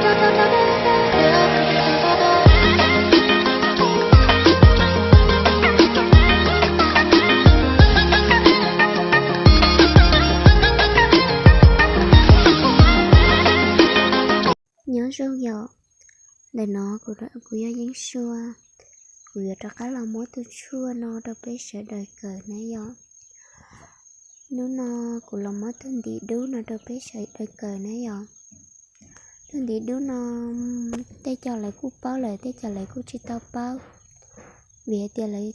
Nyob zoo yom, ntawm no kuv yog Yeeb Sua, kuv yuav rov qab los muab tus tshuaj no rau peb sawv daws kawm na yom. Hnub no kuv los muab tus ntiv dub no rau peb sawv daws kawm na yom. Tus ntiv dub no tej co lawv kuj paub lawm, tej co lawv kuj tsis tau paub, vim hais tias lawv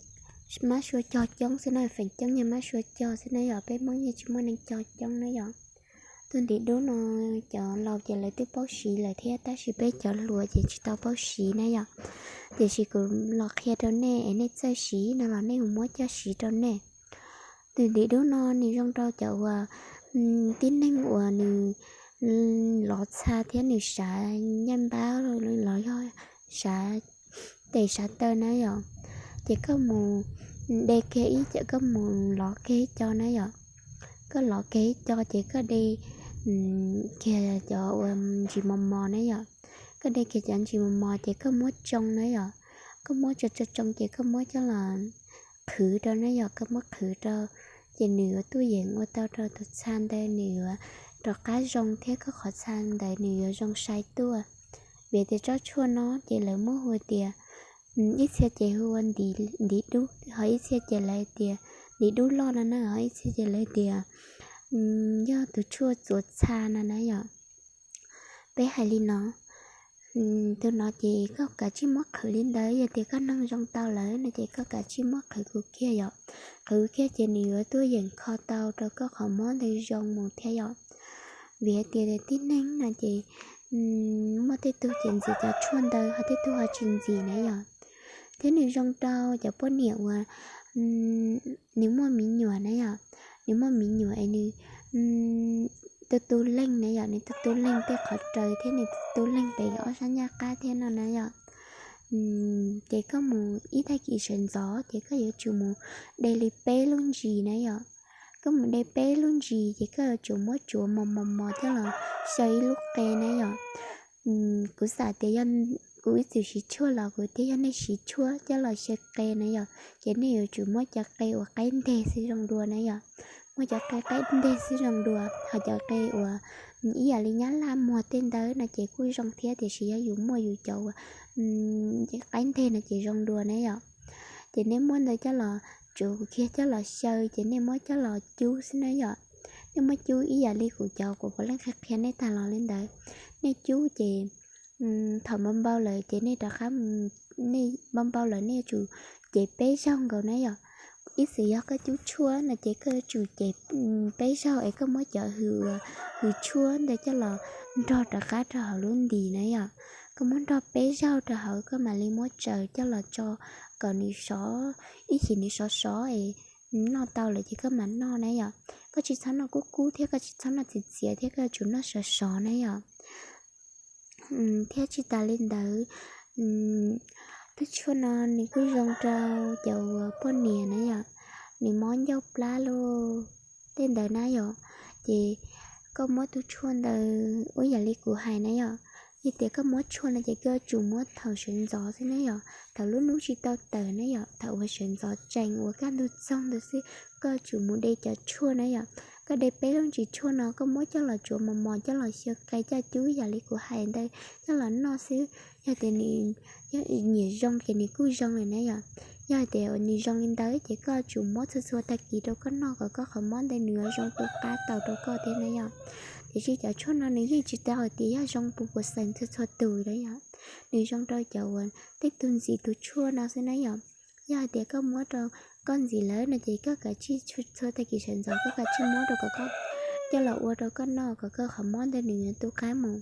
mab sua cog coob xwb na, feem coob yog mab sua cog xwb na yom, peb Hmoob yeej tsis muaj neeg cog coob na yom. Tus ntiv dub no cov laus ces lawv twb paub siv lawm thiab, tab sis peb cov hluas ces tsis tau paub siv na yom. Tiam sis kuv los qhia rau nej es nej txawj siv no los nej mus muab coj siv rau nej. Tus ntiv dub no nws zoo rau cov uas tib neeg uas nws lov txha thiab nws sav nyaj npab los yog sav tes sav taw na yom, ces koj mus de kiag ib co, koj mus lov kiag ib co na yom. Koj lov kiag ib co ces koj de kiag cov uas ntsis mos mos na yom. Koj de kiag cov ntsis mos mos ces koj muab tsoo na yom. Koj muab tsoo tsoo tsoo ces koj muab coj los qhwv rau na yom, koj muab qhwv rau, ces nws yuav tuaj yeem ua tau rau tus txha ntawd nws yuav rov qab zoo thiab koj qhov txha ntawd nws yuav zoo sai tuaj. Vim tias tsob tshuaj no ces lawv muab hu tias, ib txhia ces hu ua ntiv dub, ho ib txhia ces lawv tias ntiv dub loj no na, ho ib txhia ces lawv tias yog tus tshuaj txuas txha no na yom. Peb hais li no, tus no ces koj kav tsij muab qhwv li ntawd, yog tias koj noog zoo tau lawm no ces koj kav tsij muab qhwv kiag yom. Qhwv kiag ces nws yuav tuaj yeem kho tau rau koj qhov mob ntawd zoo mus thiab yom. Vim hais tias tib neeg no ces muaj tej tug ces ntxiv cov tshuaj ntawd, ho tej tug ho tsis ntxiv na yom. Thiab nws zoo rau cov poj niam uas nws muaj me nyuam na yom, nws muaj me nyuam es nws tu tu leeg na yom, nws tu tu leeg tej qhov raws thiab nws tu tu leeg pem ob sab ncaj qab thiab no na yom. Ces koj mus ib tag kis sawv ntxov ces koj yuav tsum mus de li peb lub ntsis na yom. Koj mus de peb lub ntsis ces koj yuav tsum muab tsuav mos mos mos coj los xyaw ib lub qe na yom. Kuv xav tias yog kuv ib txwm siv tshuaj los kuv thiaj yog nej siv tshuaj coj los xyaw qe na yom, ces nej yuav tsum muab cov qe uas qaib nteg xwb zoo dua na yom. Muab cov qe qaib nteg xwb zoo dua, ho cov qe uas ib yam li nyab laj muag tej ntawd no ces kuj zoo thiab, tiam sis yog yus muaj yus cov uas qaib nteg no ces zoo dua na yom. Ces nej muab ntawd coj los tsuav kiag coj los xyaw ces nej muab coj los cub xwb na yom. Nej muab cub ib yam li kuv cov kuv puav leej qhia qhia nej tag los li ntawd. Nej cub ces thaum npau npau lawm ces nej rov qab, nej npau npau lawm nej yuav tsum cev peb zaug nkaus na yom. Ib txwm yog koj cub tshuaj no ces koj yuav tsum cev peb zaug es koj muab cov hws, hws tshuaj ntawd coj los nrog rov qab rau hauv lub ntis na yom. Koj muab nrog peb zaug rau hauv koj mam li muab tsaws coj los tso kom nws sov, ib chim nws sov sov es noj tau lawm ces koj mam noj na yom. Koj tsis txhob noj kub kub thiab koj tsis txhob noj txias txias thiab, koj yuav tsum noj sov sov na yom. Thiab tsis tas li ntawd, tus tshuaj no nws kuj zoo rau cov uas poj niam na yom, nws mob ncauj plab los tej ntawd na yom. Ces koj muab tus tshuaj ntawd ua yam li kuv hais na yom. Yog tias koj muab tshuaj no ces koj yuav tsum muab thaum sawv ntxov xwb na yom, thaum lub hnub tsis tau tawm na yom, thaum uas sawv ntxov tsees uas kaj ntug txoog ntawd xwb, koj yuav tsum mus de cov tshuaj na yom. Koj de peb lub ntsis tshuaj no koj muab coj los tsuav mos mos coj los xyaw qe coj cub yam li kuv hais ntawd coj los noj xwb. Yog tias nws nyiam zoo ces nws kuj zoo lawm na yom. Yog hais tias nws zoo li ntawd ces koj yuav tsum muab txhua txhua tag kis rau koj noj kom koj qhov mob ntawd nws yuav zoo tu qab tau rau koj thiab na yom. Tiam sis cov tshuaj no nws yeej tsis tau hais tias yog zoo puas puas xeem txhua txhua tus na yom. Nws zoo rau cov uas tej tug ntxiv tus tshuaj no xwb na yom. Yog hais tias koj muab rau koj ntxiv lawm no ces koj kav tsij txhua tag kis sawv ntxov koj kav tsij muab rau kom koj coj los ua rau koj noj kom koj qhov mob ntawd nws yuav tu qab mus.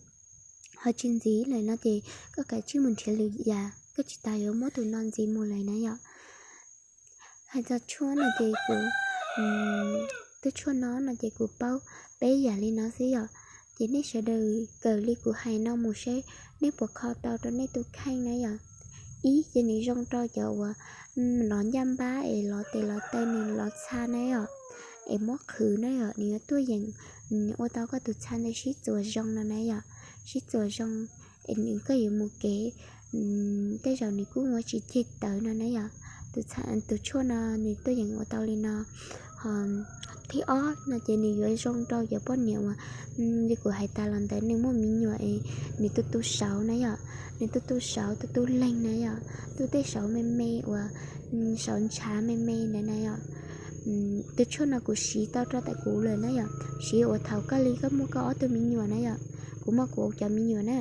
Ho tsis ntxiv lawm no ces koj kav tsij mus nrhiav lwm yam, koj tsis tas yuav muab tus no ntxiv mus lawm na yom. Hais txog tshuaj no ces kuv, tus tshuaj no no ces kuv paub peb yam li no xwb yom. Ces nej sawv daws kawm li kuv hais no mus seb nej puas kho tau rau nej tus kheej na yom. Ib ces nws zoo rau cov uas lov ncaj npab es lov tes lov taw nws lov txha na yom, es muab qhwv na yom, nws yuav tuaj yeem ua tau koj tus txha ntawd sib txuas zoo no na yom, sib txuas zoo. es nws koj yuav mus kev, tej zaum nws kuj ua tsis ceg tawv no na yom. Tus tshuaj no nws tuaj yeem ua tau li no. Ho thib ob no ces nws yuav zoo rau cov poj niam uas li kuv hais tas los ntawd, nws muaj me nyuam es nws tu tu saud na yom, nws tu tu saud tu tu leeg na yom, tu tej saud me me uas saud ntshav me me ntawd na yom. Tus tshuaj no kuv siv tau rau ntawm kuv lawm na yom, siv uas thaum koj li koj muaj koj ob tug me nyuam na yom, kuv muaj kuv cov me nyuam na.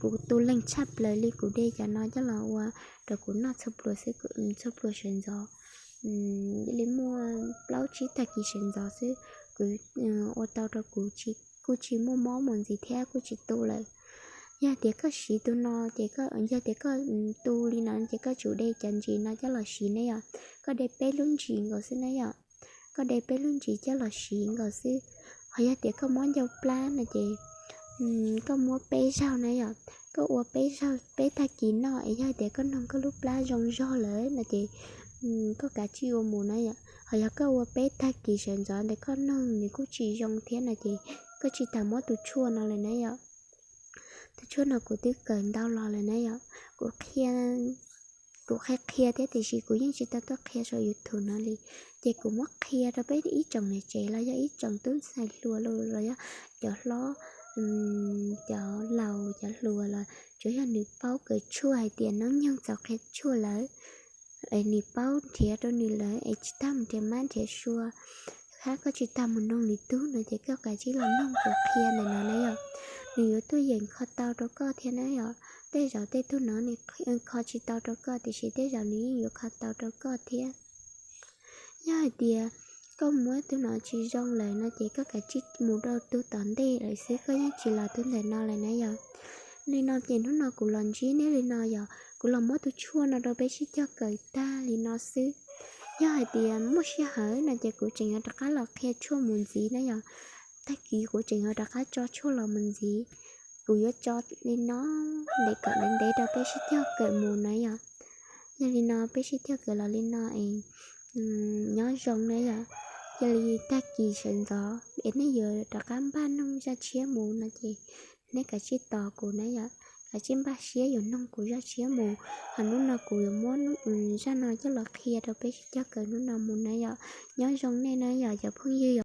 Kuv tu leeg tshaj plaws li kuv de cov no coj los ua rau kuv noj txhua pluas xwb, txhua pluas sawv ntxov li muaj plaub tsib tag kis sawv ntxov xwb, kuv ua tau rau kuv kuj tsis muaj mob mus ntxiv thiab kuj tsis tu lawm. Yog tias koj siv tus no ces, yog tias koj tu li no ces koj tsum de cov ntsis no coj los siv ne yom. Koj de peb lub ntsis nkaus xwb na yom, koj de peb lub ntsis coj los siv nkaus xwb. Ho yog tias koj muab ncau plab no ces koj muab peb zaug na yom, koj ua peb zaug peb tag kis noj es yog tias koj noog koj lub plab zoo zog lawm no ces koj kav tsij ua mus na yom. Ho yog koj ua peb tag kis sawv ntxov ntawd koj noog nws kuj tsis zoo thiab no ces koj tsis tas muab tus tshuaj no lawm na yom. Tus tshuaj no kuv twb kawm ntau los lawm na yom, kuv qhia kuv qhia qhia thiab tiam sis kuv yeej tsis tau tuaj qhia saum YouTube no li. Ces kuv muab qhia rau peb ib tsoom niam tsev los yog ib tsoom tub ntxhais hluas los yog cov hlob, cov laus cov hluas los tsuas yog nws paub kawm tshuaj hais tias noob nyoog txaus qhia tshuaj lawm es nws paub nrhiav rau nws lawm es tsis tas mus nrhiav mab nrhiav sua, hab koj tsis tas mus noog nws tug no ces koj kav tsij los noog kuv qhia ntawm no na yom. Nws yuav tuaj yeem kho tau rau koj thiab na yom. Tej zaum tej tug no nws kho tsis tau rau koj tiam sis tej zaum nws yeej yuav kho tau rau koj thiab. Yog hais tias koj muab tug no tsis zoo lawm no ces koj kav tsij mus rau tug tom ntej lawm xwb, koj yeej tsis los tug ntawm no lawm na yom. Li no ces hnub no kuv los ntsib nej li no yom, kuv los muab tus tshuaj no rau peb sib cog kawm tag li no xwb. Yog hais tias muaj sij hawm no ces kuv tseem yuav rov qab los qhia tshuaj mus ntxiv na yom. Tag kis kuv tseem yuav rov qab tso tshuaj los mus ntxiv. Kuv yuav tso li no ntev kom ntev ntev rau peb sib cog kawm mus na yom. Yog li no peb sib cog kawm los li no es nyob zoo na yom. Yog li tag kis sawv ntxov es nej yuav rov qab npaj noog zaj tshiab mus no ces nej kav tsij tos kuv na yom, kav tsij npaj siab yuav noog kuv zaj tshiab mus. Ho hnub no kuv yuav muab zaj no coj los qhia rau peb sib cog kawm hnub no mus na yom. Nyob zoo nej na yom cov phooj ywg.